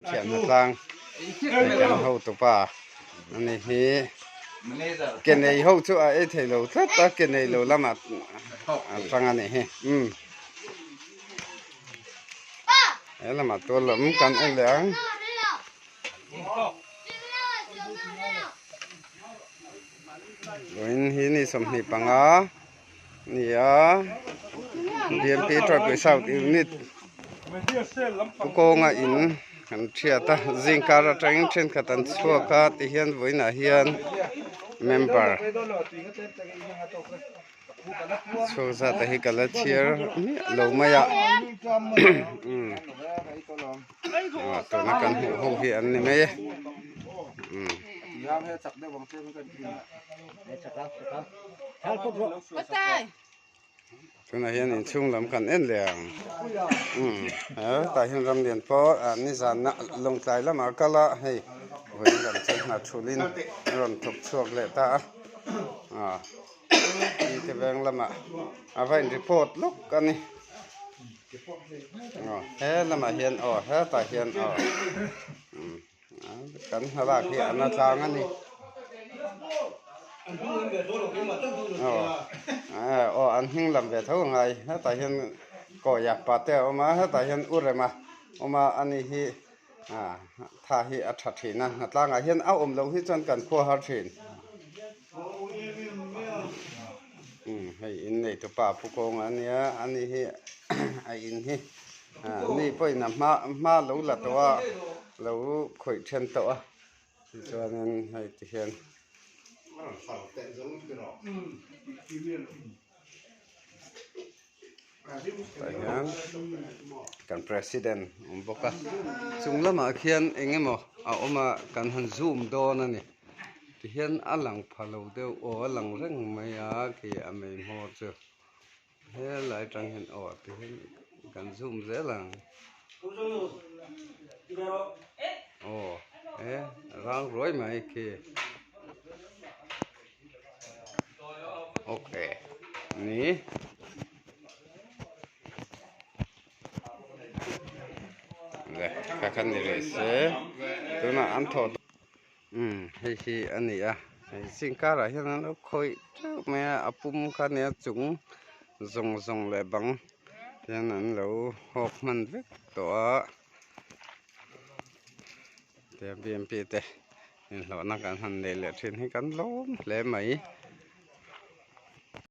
Thianna tlang hei kan hotupa ani hi ke nei ho chu a ei thei lo tlat a ke nei lo lamah a tang a nih hi umm he lamah tual lam kan en leh ang. Vawiin hi ni 25 ni a BMP Tripui South Unit pu kawnga in kan thiat a zingkar atangin thenkhat an chhuak a tihian vawiinah hian member chhuak zat te hi ka la chhiar miah lo mai a umm tuna kan hmuh ho hi an ni mai e umm. Tunah hian inchhung lam kan en leh ang umm hetah hian ramlian pawh ah nizan ah lawngtlai lamah a kal a hei vawiin lam chu hna thulhin a rawn thawk chhuak leh ta a ah mi te veng lamah a va in report lawk a ni aw he lamah hian aw hetah hian aw umm kan hna lak hi a na tlang a ni aw an hming lam ve tho a ngai hetah hian kawia pate a awm a hetah hian u rema awm a ani hi ah tha hi a tha thin a hna tlangah hian a awm loh hi chuan kan khua har thin umm hei innei tupa pu kawnga a nia ani hi a in hi ah ni pawhin a hma hma lo la tawh a lo khawih then tawh a tichuanin hei ti hian. Tah hian kan president a awm bawk a chung lamah khian eng emaw a awm a kan han zoom dawn a ni tihian a lang pha lo deuh aw a lang reng mai a khi a mei hmawr chu helai atang hian aw tihian kan zoom zel ang aw he rang ruai mai khi. Ok ni le kha khan ni rih se tunah an thawh umm hei hi a ni a hei zing karah hian an lo khawih teuh mai a a pum kha a nia chung zawng zawng leh bang hian an lo hawk hman vek tawh a tia bmp te. Inhlawhna kan han nei leh thin hi kan lawm hle mai.